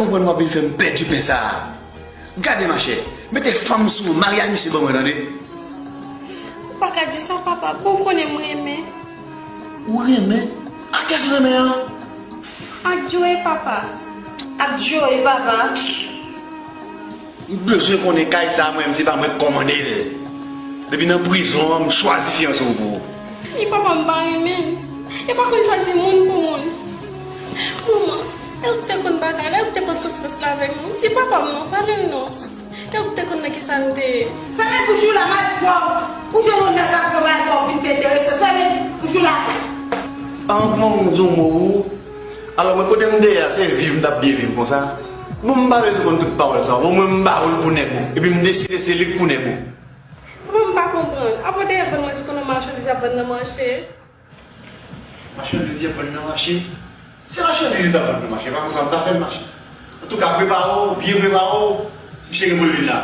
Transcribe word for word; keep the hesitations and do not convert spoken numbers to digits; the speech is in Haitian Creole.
Konprann w ap vin fè m pèdi pen sa a. Gade machè, mete fanm sou ou, marye ak misye ban mwen tande. Ou pa ka di sa papa, bon ou konnen m renmen. Ou renmen? Ak kiyès ou renmen an? Ak Joe papa. Ak Joe papa. M bezwen konnen kay sa a mwen menm se pa mwen k kòmande l. Depi nan prizon an m chwazi fiyanse w pou ou. E papa m pa renmen l. E pa konn chwazi moun pou moun. Manman, e ou ki te konn bagay la, e ou ki te pran soufrans la avèk nou. Di papa m non, pale l non. E ou ki te konn nan kisa nou te ye. Fèmen bouch ou la malpwòp. Ou jwenn yon nèg k ap pran malpwòp vin fè enterese. Fèmen bouch ou la. An bon m di yon mo pou ou. Alò mwen kote m te ye a se viv m t ap byen viv konsa. Bon m pa bezwen konn tout pawòl sa. Bon mwen m ba ou l pou nèg ou. Epi m deside se li k pou nèg ou. Papa m pa konprann. Apa w te vann manje konnen machandiz y ap vann nan mache? Machandiz y ap vann nan mache? Se machandiz yo t ap vann nan mache, pa konsa m ta fè l mache. Antouka prepare w, byen prepare w, misye gen pou l vin la.